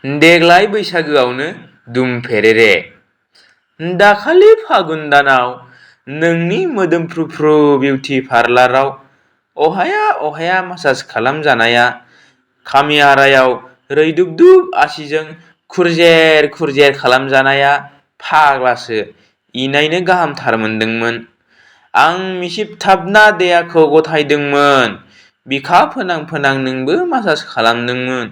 देग्लाय बैसागोआवनो दुम फेरेरे। दाखालि फागुन दानाव नोंनि मोदोमफ्रुफ्रु बिउटि पार्लाराव अहाया मासाज खालामजानाया खामिहारायाव रैदुबदुब आसिजों खुरजेर खालामजानाया फाग्लासो इनायनो गाहामथार मोनदोंमोन। आं मिसिबथाबना देहाखौ गथायदोंमोन। बिखा फोनां नोंबो मासाज खालामदोंमोन।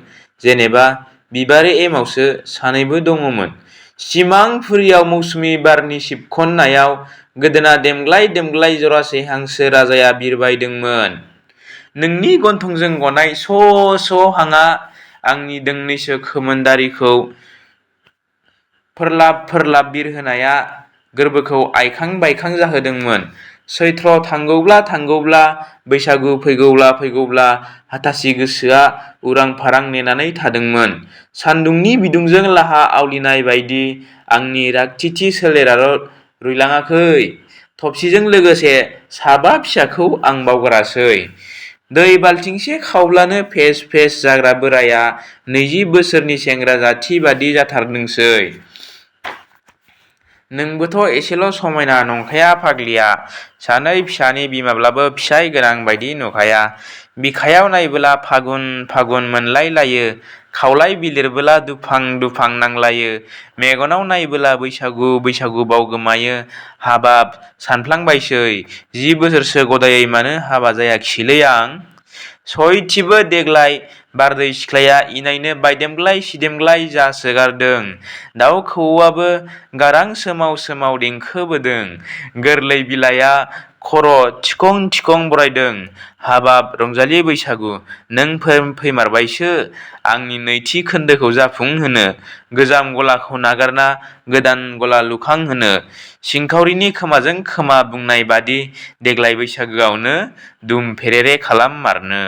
जेनेबा बिबारे एमावसो सानैबो दङमोन। सिमांफुरियाव मौसुमि बारनि सिबखननायाव गोदोना देमग्लाय जरासे हांसो राजाया बिरबायदोंमोन। नोंनि गन्थंजों गनाय स' हांआ आंनि दोंनैसो खोमोनदारिखौ फोरलाब बिरहोनाया गोरबोखौ आइखां बायखां जाहोदोंमोन। सैथ्र थांगौब्ला बैसागु फैगौब्ला हाथासि गोसोआ उरां फारां नेनानै थादोंमोन। सान्दुंनि बिदुंजों लाहा आवलिनाय बायदि आंनि रागथिथि सोलेराल' रुइलाङाखै, थबसिजों लोगोसे साबा फिसाखौ आं बावगारासै। दै बालथिंसे खावब्लानो फेस जाग्रा बोराइया 20 बोसोरनि सेंग्रा जाथि बादि जाथारदोंसै। नोंबोथ' एसेल' समायना नंखाया फाग्लिया। सानै फिसानि बिमाब्लाबो फिसाइ गोनां बायदि नुखाया। बिखायाव नायबोला फागुन मोनलायलायो। खावलाय बिलिरबोला दुफां नांलायो। मेगनाव नायबोला बैसागु बावगोमायो। हाबाब सानफ्लांबायसै 10 बोसोरसो गदायै मानो हाबा जायाखिसैलै आं। सयथिबो देग्लाय बारदै सिख्लाया इनायनो बायदेमग्लाय सिदेमग्लाय जासोगारदों। दाउ खौवौआबो गारां सोमाव देंखो बोदों। गोरलै बिलाइया खर' थिखं बरायदों। हाबाब रंजालि बैसागु, नों फैमारबायसो आंनि नैथि खोन्दोखौ जाफुंहोनो, गोजाम गलाखौ नागारना गोदान गला लुखांहोनो। सिंखावरिनि खोमाजों खोमा बुंनाय बादि देग्लाय बैसागोआवनो दुम फेरेरे खालाममारनो।